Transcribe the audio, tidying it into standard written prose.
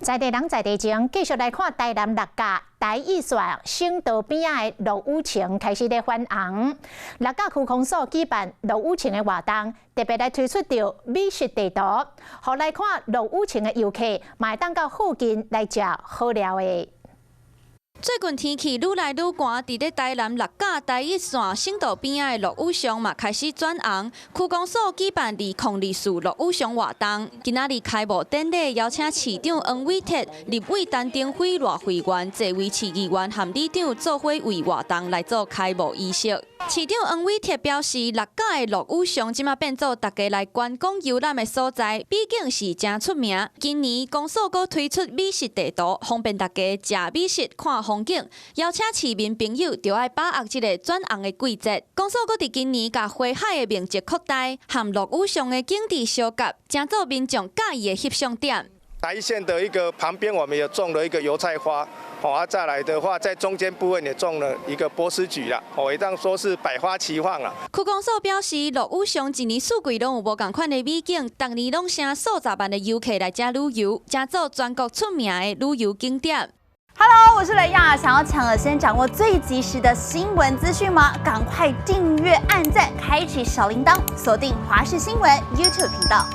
在地人在地情，繼續來看台南六甲台一線省道邊仔的落雨情開始咧翻紅。六甲區公所舉辦落雨情的活動，特別來推出著美食地圖，予來看落雨情的遊客，嘛會當到附近來食好料的。最近天氣愈來愈寒，佇咧台南六甲台一線省道邊仔的陸羽松嘛開始轉紅。區公所舉辦2024陸羽松活動，今仔日開幕典禮邀請市長黃偉哲、立委陳亭妃、賴慧媛、謝維市議員和里長做伙為活動來做開幕儀式。市長黃偉哲表示，六甲的陸羽松這馬變做大家來觀光遊覽的所在，美景是誠出名。今年公所閣推出美食地圖，方便大家食美食、看風景。邀請市民朋友，著愛把握這個轉紅的季節。公所閣佇今年共花海的面積擴大，和陸羽松的景致相夾，成做民眾佮意的翕相點。台一線的一個旁邊，我們也種了一個油菜花，好啊，再來的話，在中間部分也種了一個波斯菊啦，哦，會當說是百花齊放啦。區公所表示，陸羽松一年四季攏有無仝款的美景，逐年攏吸數十萬的遊客來遮旅遊，成做全國出名的旅遊景點。 Hello，我是雷亞，想要搶先掌握最及時的新聞資訊嗎？趕快訂閱、按讚、開啟小鈴鐺，鎖定華視新聞 YouTube 頻道。